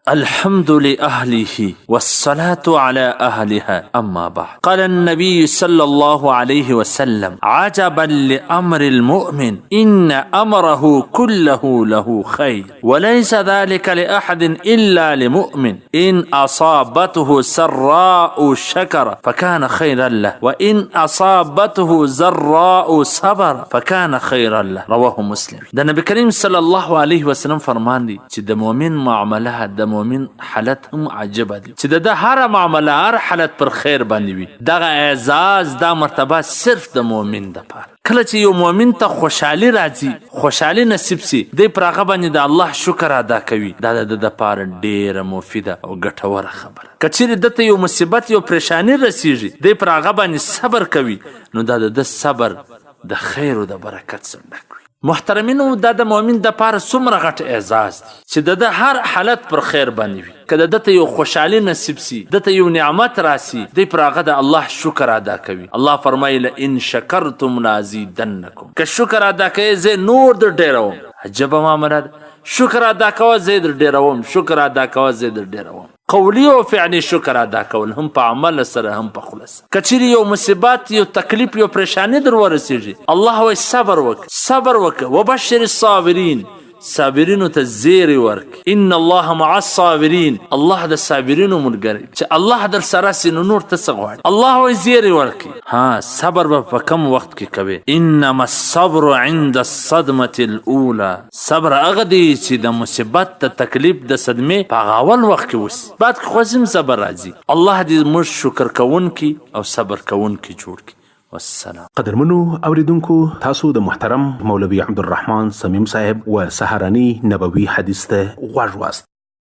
الحمد لأهله والصلاة على أهلها، أما بعد. قال النبي صلى الله عليه وسلم: عجبا لأمر المؤمن، إن أمره كله له خير، وليس ذلك لأحد إلا لمؤمن. إن أصابته سراء شكر فكان خيرا له، وإن أصابته ذراء صبر فكان خيرا له. رواه مسلم. د نبی کریم صلی الله علیه وسلم فرمان دی چې د مؤمن معامله، د مؤمن حالت هم عجبه دی، چې د ده هره معامله، هر حالت پر خیر باندې وي. دغه اعزاز، دا مرتبه صرف د مؤمن دپاره. کله چې یو مؤمن ته خوشحالي راځي، خوشحالي نصیب سي، دی پر هغه باندې د الله شکر ادا کوي. دا د ده دپاره ډېره مفیده او ګټوره خبره. که چیرې ده ته یو مصیبت، یو پریشانی رسیږي، دی پر هغه باندې صبر کوي، نو دا د ده صبر د خیر او د برکت څخه ډک وي. محترمینو، دا د مؤمن د پاره څومره غټ اعزاز دی چې د ده هر حالت پر خیر باندې وي. که د ده ته یو خوشحالي نصیب سي، ده ته یو نعمت راسي، دی پر هغه د الله شکر ادا کوي. الله فرمایي: لئن شکرتم لازیدنکم. که شکر ادا کوي، زه نور در ډېروم. عجبه معامله ده. شکر ادا کوه، زه در ډېروم. شکر ادا کوه، زه در ډېروم. قولی او فعلی شکر ادا کول، هم په عمل سره، هم په خوله سره. که چیرې یو مصیبت، یو تکلیف، یو پریشانی در ورسیږي، الله وایي: صبر وکړه، صبر وکړه. وبشر الصابرین، صابرینو ته زیری ورک. ان الله مع الصابرین، الله د صابرینو ملګری. چې الله در سره سي، نو نور ته څه غواړي؟ الله وایي زیری ورکي. ها، صبر به په کم وخت کې کوي؟ انما الصبر عند الصدمه الاولى. صبر هغه دی چې د مصیبت، د تکلیف، د صدمې په هغه اول وخت کې وسي، بعد کې خو هم صبر راځي. الله دې موږ شکر کوونکي او صبر کوونکي جوړ کړي. والسلام. قدرمنو اوریدونکو، تاسو د محترم مولوي عبدالرحمن صمیم صاحب و سهارني نبوي حدیث ته غوږ واست.